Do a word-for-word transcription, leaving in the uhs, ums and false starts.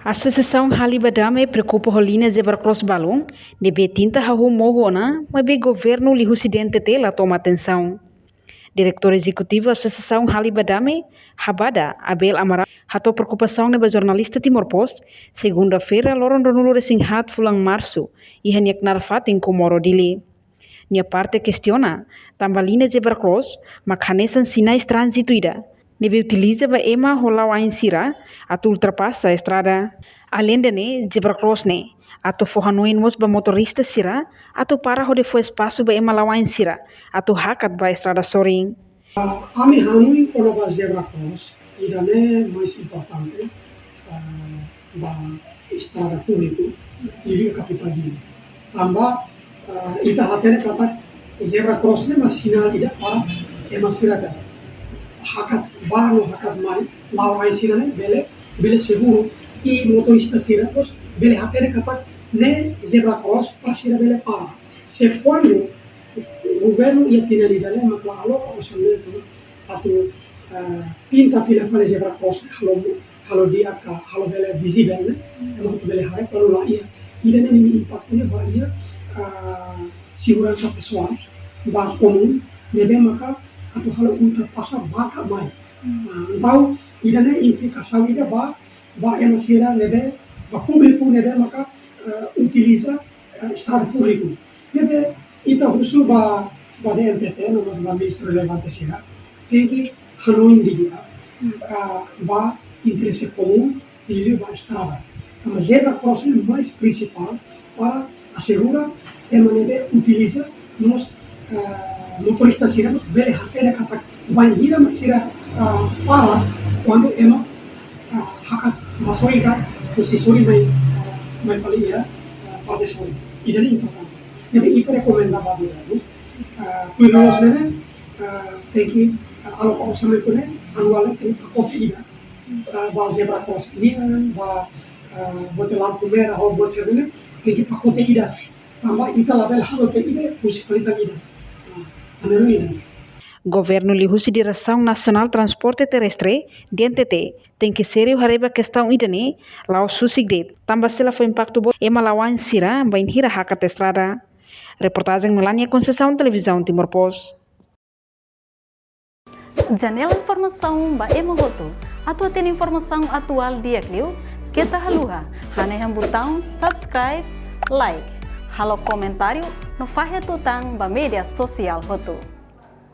Asosiasaun Hali ba Dame preokupa ho liña zebra cross balun ne'ebé tinta hahú mohu ona, maibé governu liuhusi D N T T la toma atensaun. Diretór Ezekutivu Asosiasaun Hali ba Dame, Habada, Abel Amaral, hato'o preokupasaun ne'e ba jornalista Timor Post, segunda-feira, loron ruanulu-resin-haat fulan Marsu, iha nia knaar fatin Comoro, Dili. Nia parte kestiona, tanba liña zebra cross mak hanesan sinais tránzitu ida ne'ebé utiliza ba ema ho la'o ain sira atu ultrapasa estrada. Aleinde ne'e, zebra cross ne'e atu fó hanoin mós ba motorista sira atu para hodi fó espasu ba ema la'o ain sira atu hakat ba estrada sorin. Ami hanoin kona-ba zebra cross, ida-ne'e mais importante, ah, ba estrada públiku, liuliu kapitál Dili. Tanba, ah, ita hatene katak zebra cross ne'e mak sinál ida para ema sira hakat bá no hakat mai, la'o ain sira-ne'e bele, bele seguru, i motorista sira mós bele hatene katak ne'e zebra cross para sira bele para. Se kuandu governu iha tinan ida-ne'e mak la aloka orsamentu atu, ah, pinta fila fali zebra cross, halo, halo di'ak ka, halo bele vizivel ne'e, ema hotu bele haree, kuandu la iha, ida-ne'e ninia impaktu ne'e ba iha, ah, seguransa pesoál ba komún, ne'ebé maka atu halo ultrapasa bá ka mai. Ah, entaun ida-ne'e implikasaun ida ba, ba ema sira ne'ebé, ba públiku ne'ebé maka, ah, utiliza, ah, estrada públiku. Ne'ebé ita husu ba, ba D N T T, no mós ba ministru relevante sira, tenke hanoin didi'ak, ah, ba interese komún, liuliu ba estrada. Tanba zebra cross ne'e mais prinsipál para asegura ema ne'ebé utiliza, no mós, ah, motorista sira mós bele hatene katak bainhira mak sira, ah, para kuandu ema, ah, hakat bá sorin ka, husi sorin mai, ah, mai fali iha, ah, parte sorin. Ida-ne'e importante. Ne'ebé ita rekomenda ba governu, ah, tuir loos ne'e, ah, tenke, ah, aloka orsamentu ne'e anuál ne'e tenke pakote ida, ah, ba zebra cross nian, ba, ah, boot lampu merah, ho boot sira-ne'e, tenke pakote ida. Tanba ita labele halo tiha ida, husi fali tan ida. Ah, anu ida. Governu liuhusi Diresaun Nasionál Transporte Terrestre, D N T T, tenke sériu haree ba kestaun ida-ne'e, la'ós husik de'it, tanba sei la fó impaktu boot ba ema la'o ain sira bainhira hakat estrada. Reportajen Melania Conceição, Televizaun Timor Post. Janela informasaun ba ema hotu. Atu hatene informasaun atuál di'ak liu, keta haluha hanehan butaun subscribe, like, halo komentáriu no fahe tutan ba média sosiál hotu.